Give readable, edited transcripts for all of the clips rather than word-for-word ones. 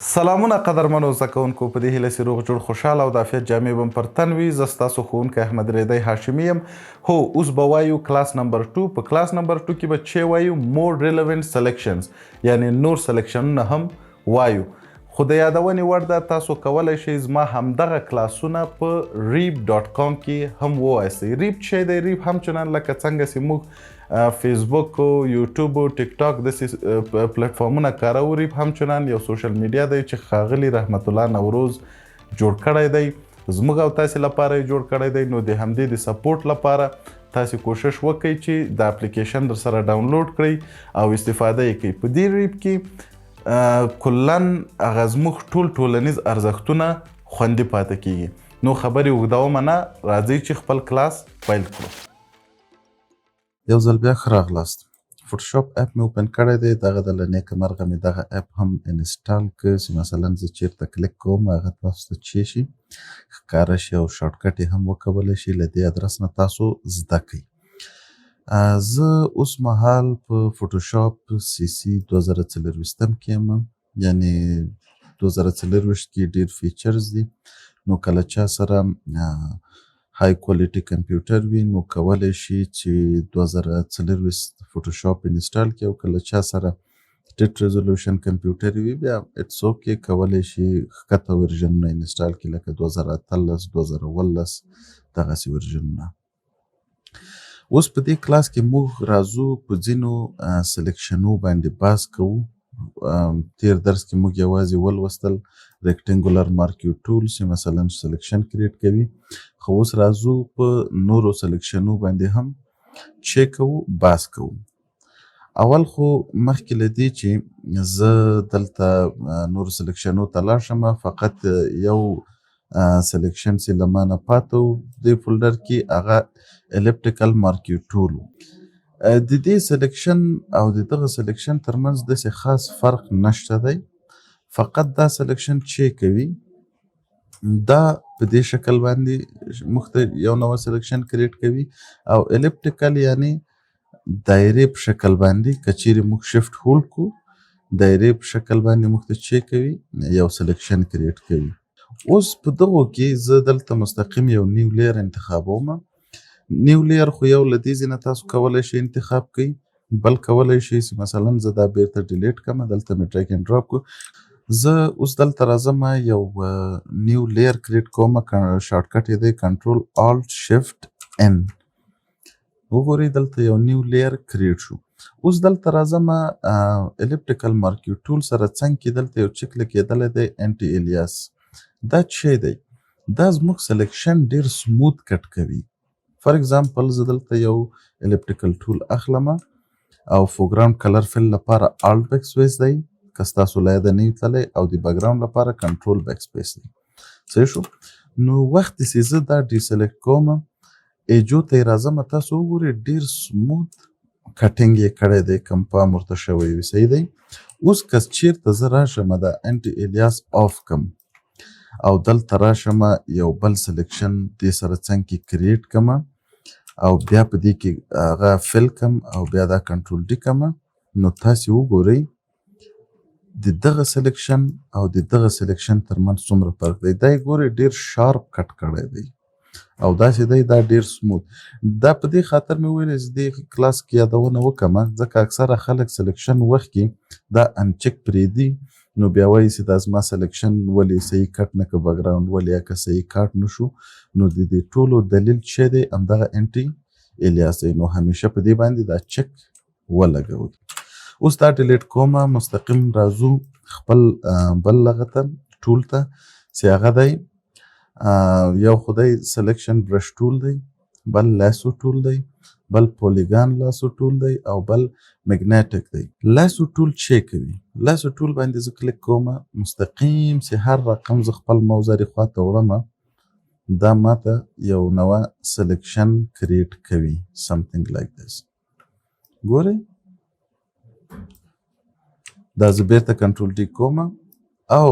سلامونه قدرمنو زده کوونکو، په دې هیله چې روغ جوړ، خوشحاله او د عافیت جامې به مو پر تن وي. زه ستاسو ښوونکی احمد ریدی هاشمي یم. هو، اوس به وایو کلاس نمبر 2. په کلاس نمبر 2 کې به چې وایو more relevant selections، یعنی نور سلیکشنونه هم وایو. خو د یادونې وړ ده، تاسو کولی شئ زما همدغه کلاسونه په ریب.com کې هم ووایاست. ریب چې دی، ریب همچنان لکه څنګه چې موږ فیسبوک او یوټیوب او ټیک ټاک داسې پلیټفارمونه کاروو، ریب همچنان یو social media دی چې ښاغلي رحمت الله نوروز جوړ کړی دی، زموږ او تاسې لپاره یې جوړ کړی دی. نو د همدې د support لپاره تاسې کوشش وکړئ چې د اپلیکیشن در سره ډاونلوډ کړئ او استفاده یې کړئ. په دې ریب کې کلاً هغه زموږ ټول ټولنیز ارزښتونه خوندي پاتې کیږي. نو خبرې اوږدومه نه، راځئ چې خپل کلاس پیل کړو. یو ځل بیا ښه راغلاست. فوټوشاپ app مې open کړی دی. دغه د له نیکه مرغه مې دغه app هم install کړ چې مثلا زه چیرته کلیک کوم، هغه تاسو ته چې شي ښکاره شي او shortcut یې هم وکولی شي. له دې ادرس نه تاسو زده کړئ. زه اوس مهال په فوټوشاپ CC 2024 کې یم، یعنی 2024 کې ډېر features دي. نو کله چا سره high quality کمپیوټر وي، نو کولی شي چې 2024 فوټوشاپ install کړي، او کله چا سره ټیټ resolution کمپیوټر وي، بیا it's okay، کولی شي ښکته ورژنونه install کړي، لکه 2018، 2017، دغسې ورژنونه. اوس په دې کلاس کې موږ راځو په ځینو سلیکشنو باندې بحث کوو. تیر درس کې موږ یوازې ولوستل rectangular marquee tool چې مثلا selection create کوي، خو اوس راځو په نورو سلیکشنو باندې هم چې کوو بحث کوو. اول خو مخکې له دې چې زه دلته نورو سلیکشنو ته لاړ شم، فقط یو selection چې له ما نه پاته و دې folder کې، هغه elliptical marquee tool و. د دې selection او د دغه selection ترمنځ داسې خاص فرق نشته دی. فقط دا selection چې کوي، دا په دې شکل باندې موږ ته یو نوی selection create کوي، او elliptical یعنی دایرې په شکل باندې، که چیرې موږ shift hold کو، دایرې په شکل باندې موږ ته چې کوي یو selection create کوي. اوس په دغو کې زه دلته مستقیم یو new layer انتخابوم. new layer خو یو له دې ځای نه تاسو کولی شئ انتخاب کړئ، بل کولی شئ چې مثلا زه دا بیرته delete کړم، دلته مې drag and drop کو. زه اوس دلته راځم، یو new layer create کوم. shortcut یې دی control alt shift N. وګورئ، دلته یو new layer create شو. اوس دلته راځم، elliptical marquee tool سره څنګ کې دلته یو check لګېدلی دی، anti alias. دا څه دی؟ دا زموږ selection ډیر smooth cut کوي. for example، زه دلته یو elliptical tool اخلم او foreground color fill لپاره alt backspace دی، که ستاسو له یاده نه وي تللی، او د background لپاره control backspace دی. صحیح شو؟ نو وخت چې زه دا deselect کوم، ایجو ته یې راځم، تاسو وګورئ، ډیر smooth cutting یې کړی دی، کم پام ورته شوی وي. صحیح دی؟ اوس که چیرته زه راشم، دا anti alias off کم او دلته راشم، یو بل selection دې سره څنګ کې create کم او بیا په دې کې هغه fill کم او بیا دا control D کم، نو تاسې وګورئ د دغه selection او د دغه selection ترمنځ څومره فرق دی. دا یې ګورئ، ډیر sharp cut کړی دی او داسې دی، دا ډیر smooth. دا په دې خاطر مې وویل چې دې کلاس کې یادونه وکړم، ځکه اکثره خلک selection وخت کې دا uncheck پرېږدي، نو بیا وایي چې دا زما selection ولې صحیح cut نه که، background ولې که صحیح cut نه شو. نو د دې ټولو دلیل چې دی، همدغه anti alias دی. نو همیشه په دې باندې دا چک ولګوئ. اوس دا delete کوم، مستقیم راځو خپل بل لغته tool ته چې هغه دی، یو خو دی selection brush tool دی، بل lasso tool دی، بل polygon lasso tool دی او بل magnetic دی. lasso tool چې کوي، lasso tool باندې زه کلیک کوم، مستقیم چې هر رقم زه خپل موزه خواته وړم، دا ماته یو نوه selection create کوي، something like this. ګورئ، دا زه بیرته control D کوم او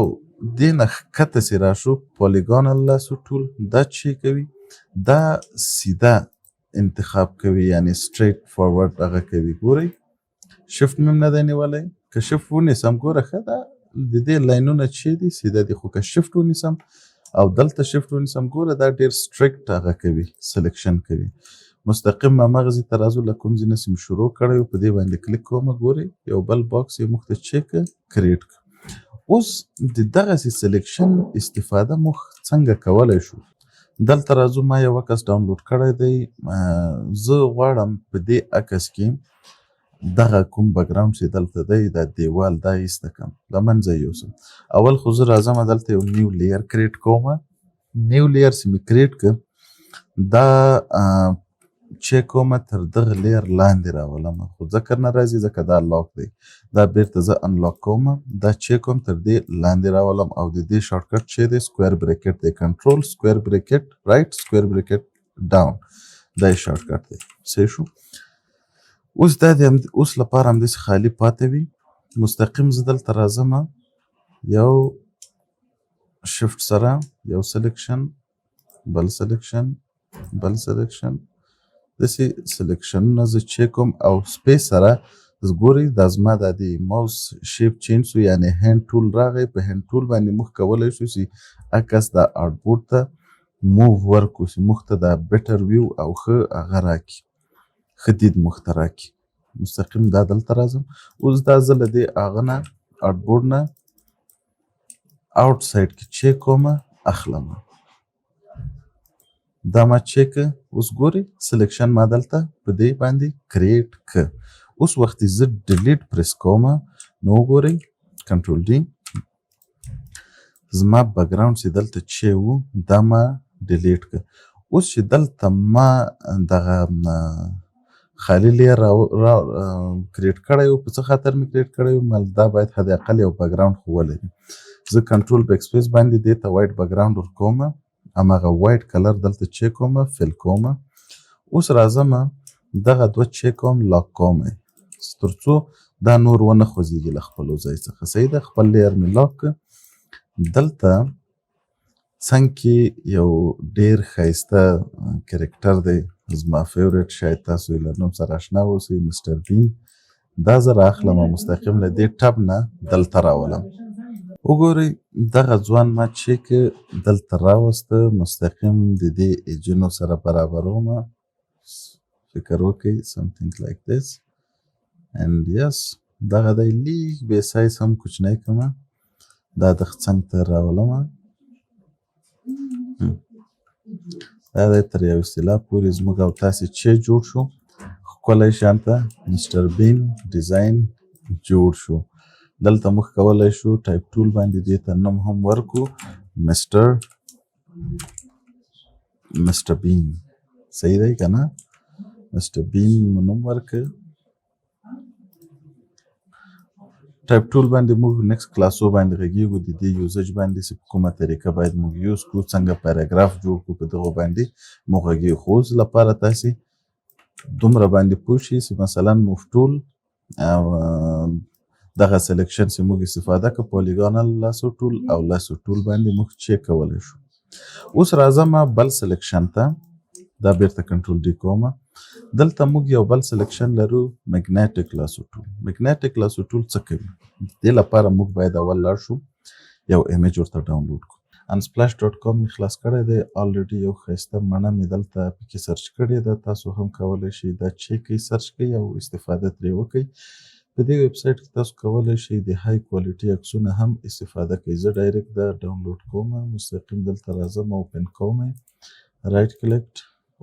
دې نه ښکته چې راشو، polygonal lasso tool. دا چې کوي، دا سیده انتخاب کوي، یعنی straight forward هغه کوي. ګورئ، shift مې نه دی نیولی. که shift ونیسم، ګوره ښه ده، د دې لاینونه چې دي سیده دي، خو که shift ونیسم او دلته shift ونیسم، ګوره دا ډېر strict هغه کوي، selection کوي. مستقیم هماغه ځای ته راځو له کوم ځای نه چې مې شروع کړی و، په دې باندې کلیک کوم، ګورئ یو بل box یې موږ ته چې که create کړ. اوس د دغسې selection استفاده موږ څنګه کولی شو؟ دلته راځو، ما یو عکس download کړی دی، زه غواړم په دې عکس کې دغه کوم background چې دلته دی، دا دیوال دا ایسته کړم، له منځه یې یوسم. اول خو زه راځم دلته یو new layer create کوم. new layer چې مې create کړ، دا چې کومه تر دغه layer لاندې راولم، خو ځکه نه راځي ځکه دا lock دی. دا بیرته زه unlock کوم، دا چې کوم تر دې لاندې راولم، او د دې shortcut چې دی square bracket دی، control square bracket right square bracket down، دا یې shortcut دی. صحیح شو. اوس دا د اوس لپاره همداسې خالي پاتې وي. مستقیم زه دلته راځم، یو شفت سره یو selection، بل selection، بل selection، داسې selection ونه زه چې کوم او space سره ګورئ دا زما دا د mouse shape change شو، یعنې hand tool راغی. په hand tool باندې موږ کولی شو چې عکس دا artboard ته move ورکړو چې موږ ته دا better view او ښه هغه راکړي، ښه دید موږ ته راکړي. مستقیم دا دلته راځم. اوس دا زه له دې هغه نه artboard نه outside کې چې کومه اخلم، دا ما چې که اوس ګورئ selection ما دلته په دې باندې create که. اوس وخت زه delete press کوم، نو وګورئ control D، زما background چې دلته چې و دا ما delete که. اوس چې دلته ما دغه خالي layer را create کړی و، په څه خاطر مې create کړی و؟ مال دا باید حد اقل یو background خو ولري. زه control backspace باندې دې ته white background ورکوم، هماغه white color دلته چې کوم fill کوم. اوس راځم دغه دوه چې کوم lock کوم، تر څو دا نور ونه خوځېږي له خپلو ځای څخه. صحیح ده، خپل layer مې lock کړ. دلته څنګ کې یو ډیر ښایسته character دی، زما favorite، شاید تاسو یې له نوم سره آشنا اوسئ، Mister Bean. دا زه رااخلم او مستقیم له دې tab نه دلته راولم. وګورئ دغه ځوان ما چې که دلته راوسته، مستقیم د دې edge ونو سره برابروم. فکر وکړئ something like this and yes، دغه دی. لږ بې سایز هم کوچنی کړم، دا د څنګ ته راولم. دا دی تر یو اصطلاح پورې زموږ او تاسې چې جوړ شو، ښکلی شانته Mister Bean design جوړ شو. دلته موږ کولی شو type tool باندې دې ته نوم هم ورکړو، Mister Bean. صحیح دی که نه؟ Mister Bean مو نوم ورکړ. type tool باندې موږ next کلاسو باندې غږېږو، د دې usage باندې چې په کومه طریقه باید موږ use کړو، څنګه پاراګراف جوړ کړو، په دغو باندې موږ غږېږو. خو اوس لپاره تاسې دومره باندې پوه شئ چې مثلا move tool دغه selection چې موږ استفاده کړو، polygonal lasso tool او lasso tool باندې موږ چک کولی شو. اوس راځم بل selection ته، دا بیرته control D کوم. دلته موږ یو بل selection لرو، magnetic lasso tool. magnetic lasso tool څه کوي؟ دې لپاره موږ باید اول لاړ شو یو image ورته download کړو. unsplash.com مې خلاص کړی دی already، یو ښایسته مڼه مې دلته پکې search کړې ده. تاسو هم کولی شئ دا چک کړئ، search کړئ او استفاده ترې وکړئ. په دې ویبسایټ کې تاسو کولی شئ د high quality عکسونه هم استفاده کړئ. زه direct دا download کوم، مستقیم دلته راځم، open کوم، right click،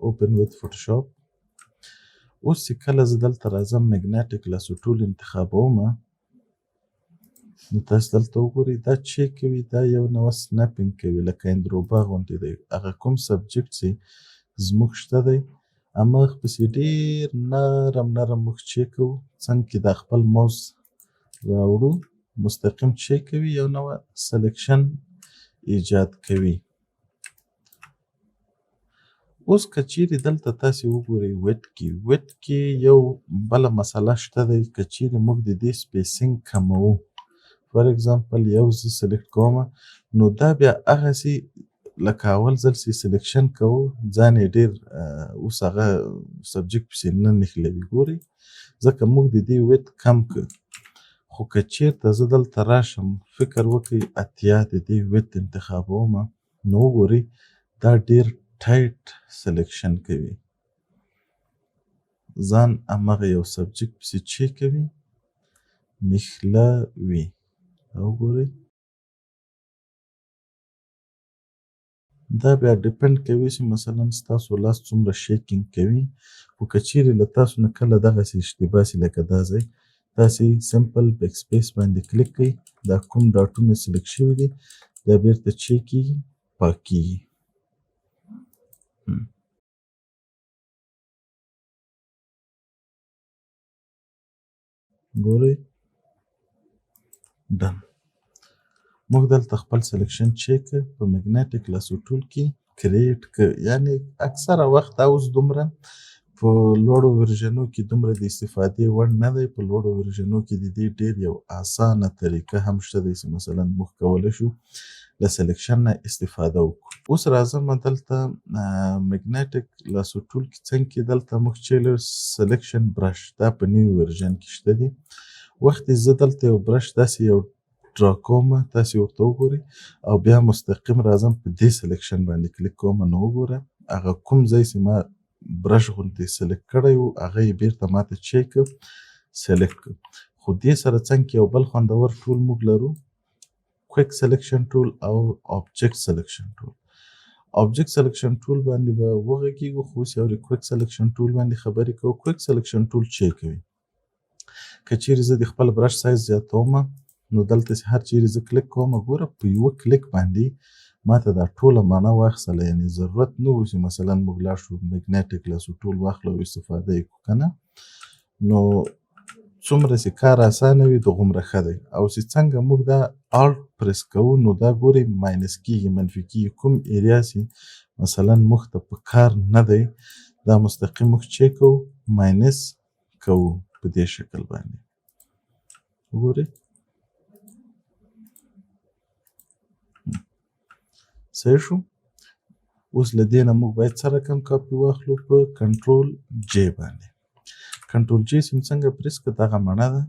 open with Photoshop. اوس چې کله زه دلته راځم magnetic lasso tool انتخابوم، نو تاسو دلته وګورئ دا چې کوي، دا یو نوع snapping کوي لکه اندروبا غوندې دی. هغه کوم subject چې زموږ شته دی هماغه پسې ډېر نرم نرم موږ چې کوو، څنګه کې دا خپل موس راوړو، مستقیم چې کوي یو نوع selection ایجاد کوي. اوس که چیرې دلته تاسې وګورئ width کې، width کې یو بله مسله شته دی. که چیرې موږ د دې spacing کموو، for example یو زه select کوم، نو دا بیا هغسې لکه اول ځل چې selection کوو ځان یې ډېر اوس هغه subject پسې نه نښلوي. ګورئ ځکه موږ د دې width کم کړ، خو که چیرته زه دلته راشم، فکر وکړئ 80 د دې width انتخابوم، نو وګورئ دا ډیر tight selection کوي، ځان همغه یو subject پسې چې کوي نښلوي. دا وګورئ، دا بیا depend کوي چې مثلا ستاسو لاس څومره shaking کوي. خو که چیرې له تاسو نه کله دغسې اشتباه سي لکه دا ځای، تاسې simple backspace باندې کلیک کړئ، دا کوم dot ونه select شوي دي دا بیرته چې کیږي پاک کیږي. ګورئ done. موږ دلته خپل selection چک په magnetic lasso tool کې create کړ. یعنی اکثره وخت دا اوس دومره په لوړو version ونو کې دومره د استفادې وړ نه دی. په لوړو version ونو کې د دې ډېر یو اسانه طریقه هم شته دی چې مثلا موږ کولی شو له selection نه استفاده وکړو. اوس راځم دلته magnetic lasso tool کې څنګه کې دلته موږ چې لرو selection brush، دا په نوي version کې شته دی. وخت زه دلته یو brush داسې یو draw کوم، تاسې ورته وګورئ، او بیا مستقیم راځم په دې selection باندې کلیک کوم، نو وګوره هغه کوم ځای چې ما brush غوندې select کړی و هغه یې بیرته ماته چې کړ select کړ. خو دې سره څنګ کې یو بل خوندور tool موږ لرو، quick selection tool او object selection tool. Object selection tool باندې به وغږېږو، خو اوس یو quick selection tool باندې خبرې کوو. Quick selection tool چې کوي، که چیرې زه د خپل brush size زیاتوم، نو دلته چې هر چیرې زه کلیک کوم، ګوره په یوه کلیک باندې ما ته دا ټوله معنی واخیستله. یعنې ضرورت نه و چې مثلا موږ لاړ شو magnetic lasso tool واخلو او استفاده یې کړو، که نه نو څومره چې کار اسانه وي دغومره ښه دی. او چې څنګه موږ دا Alt press کوو، نو دا ګورئ minus کېږي، منفي کېږي. کوم area چې مثلا موږ ته په کار نه دی، دا مستقیم موږ چې کوو minus کوو په دې شکل باندې. وګورئ صحیح شو. اوس له دې نه موږ باید څه رقم کاپي واخلو؟ په control J باندې. Control J چې موږ څنګه press کړه، دغه مڼه ده،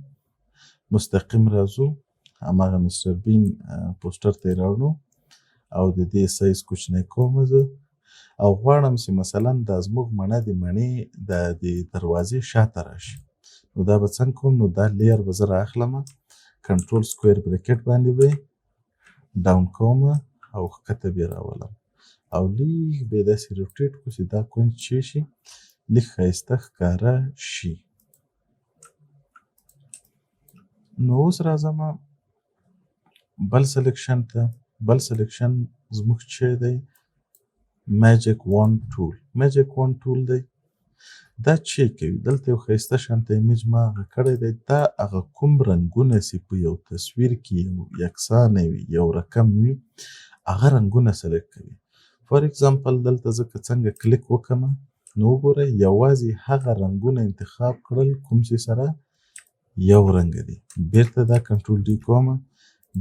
مستقیم راځو هماغه Mister Bean poster ته یې راوړو او د دې سایز کوچنی کوم زه، او غواړم چې مثلا دا زموږ مڼه د مڼې د دروازې شاته راشي. نو دا به څنګه کوم؟ نو دا layer به زه رااخلم، control square bracket باندې به یې down کوم او ښکته به یې راولم، او لږ به یې داسې rotate کړو چې دا کونج چې شي لږ ښایسته ښکاره شي. نو اوس راځم بل selection ته. بل selection زموږ چې دی magic wand tool. Magic wand tool دی، دا چې کوي دلته یو ښایسته شانته image ما هغه کړی دی. دا هغه کوم رنګونه چې په یو تصویر کې یو یکسانه وي، یو رقم وي، هغه رنګونه select کوي. For example دلته زه که څنګه کلیک وکړم، نو وګوره یوازې هغه رنګونه انتخاب کړل کوم چې سره یو رنګ دي. بیرته دا control D کوم،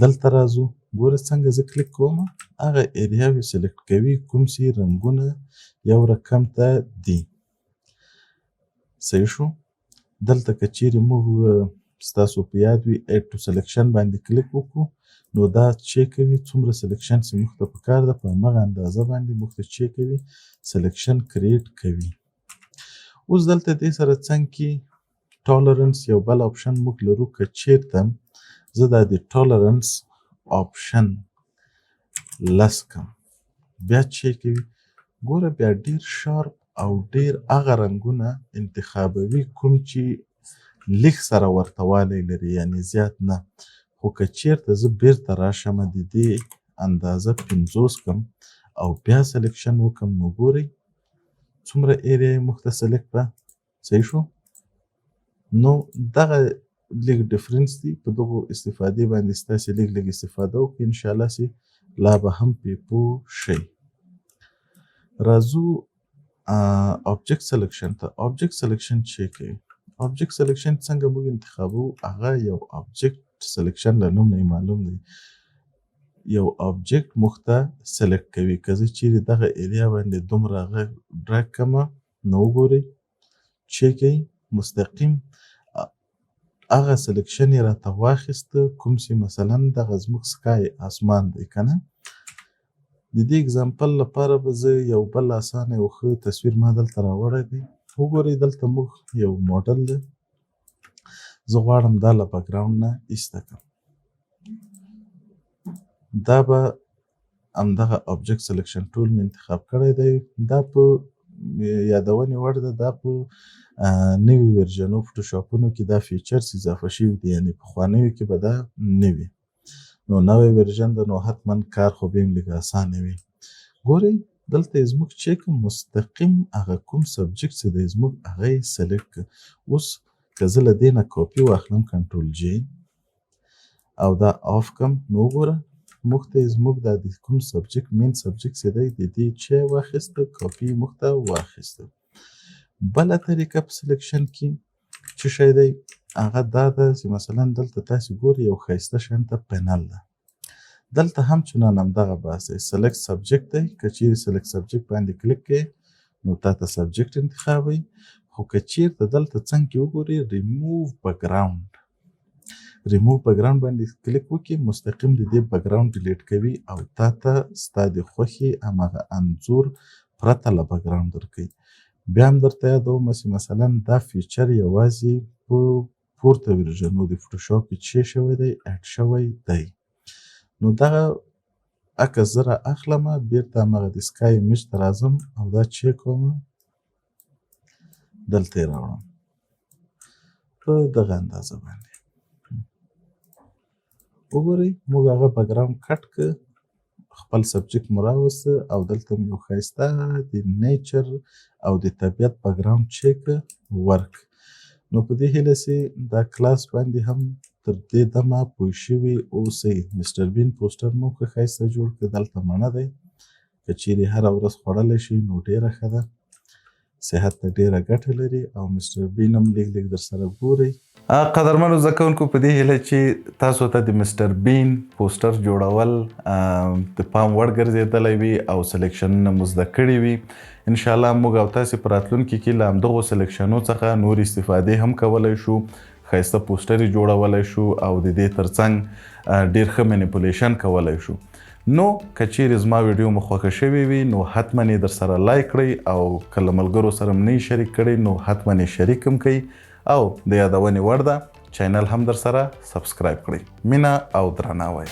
دلته راځو، ګوره څنګه زه کلیک کوم، هغه area وې select کوي کوم چې رنګونه یو رقم ته دي. صحیح شو. دلته که چیرې موږ ستاسو په یاد وي add to selection باندې کلیک وکړو، نو دا چې کوي څومره selection چې موږ ته پکار ده په هماغه اندازه باندې موږ ته چې کوي selection create کوي. اوس دلته دې سره څنګ کې tolerance یو بل option موږ لرو. که چیرته زه دا د tolerance option 10 کړم، بیا چې کوي ګوره بیا ډیر sharp او ډیر هغه رنګونه انتخابوي کوم چې لږ سره ورته والی لري، یعنی زیات نه. خو که چیرته زه بیرته راشم د دې اندازه 50 کړم او بیا selection وکړم، نو ګورئ څومره area یې موږ ته select کړه. صحیح شو. نو دغه لږ difference دی، په دغو استفادې باندې ستاسې لږ لږ استفاده وکړئ، انشاءالله چې لا به هم پرې پوه شئ. راځو object selection ته. Object selection چې کوي، object selection څنګه موږ انتخابوو؟ هغه یو object selection له نوم نه یې معلوم دی، یو object موږ ته select کوي. که زه چیرې دغه area باندې دومره هغه drag کړم، نو وګورئ چې کوي مستقیم هغه selection یې راته واخیسته کوم چې مثلا دغه زموږ sky اسمان دی که نه. د دې example لپاره به زه یو بل اسانه یو ښه تصویر ما دلته راوړی دی. وګورئ دلته موږ یو ماډل دی، زه غواړم دا له background نه ایسته کړم. دا به همدغه object selection tool مې انتخاب کړی دی. دا په یادونې وړ ده، دا په نوي version و فوټوشاپونو کې دا features اضافه شوي دي، یعنې پخوانیو کې به دا نه وي. نو نوی version ده، نو حتما کار خو به هم لږ اسانه وي. ګورئ دلته یې زموږ چې کوم مستقیم هغه کوم subject چې دی زموږ هغه یې select کړ. اوس که زه له دې نه کاپي واخلم control J او دا off کم، نو وګوره موږ ته یې زموږ دا د کوم subject main subject چې دی د دې چې واخیسته، کاپي موږ ته واخیسته. بله طریقه په selection کې څه شی دی، هغه دا ده چې مثلا دلته تاسې ګورئ یو ښایسته شانته پنل ده، دلته هم چنان همدغه بحث دی، select subject دی. که چیرې select subject باندې کلیک کړئ نو تا ته subject انتخابوي، خو که چیرته دلته څنګ کې وګورئ ریموو بکګراوند، ریموو بکګراوند باندې کلیک وکړي، مستقیم د دې background delete کوي او تا ته ستا د خوښې هماغه انځور پرته له background درکوي. بیا هم درته یادوم چې مثلا دا feature یوازې په پورته version و د فوټوشاپ کې چې شوی دی، add شوی دی. نو دغه عکس زه را اخلم، بیرته هماغه د sky image ته راځم او دا چې کوم دلته یې راوړم په دغه اندازه باندې. وګورئ موږ هغه background cut که، خپل subject مو راوسته او دلته مو یو ښایسته د nature او د طبیعت background چې که ورک. نو په دې هیله چې دا کلاس باندې هم تر دې دمه پوه شوي اوسئ. Mister Bean poster مو ښه ښایسته جوړ کړ، دلته مڼه دی، که چیرې هره ورځ خوړلی شئ نو ډېره ښه ده، صحت ته ډېره ګټه لري. او Mister Bean هم لږ لږ در سره ګورئ. قدرمنو زده کوونکو، په دې هیله چې تاسو ته د Mister Bean poster جوړول د پام وړ ګرځېدلی وي او selection ونه مو زده کړي وي. انشاءالله موږ او تاسې په راتلونکي کې له همدغو selection و څخه نور استفادې هم کولی شو، ښایسته poster یې جوړولی شو او د دې ترڅنګ ډېر ښه manipulation کولی شو. نو که چیرې زما ویډیو مو خوښه شوې وي نو حتما یې در سره like کړئ او که له ملګرو سره مو نه یې شریک کړئ نو حتما یې شریک هم کړئ او د یادونې وړ ده channel هم در سره subscribe کړئ. مینه او درناوی.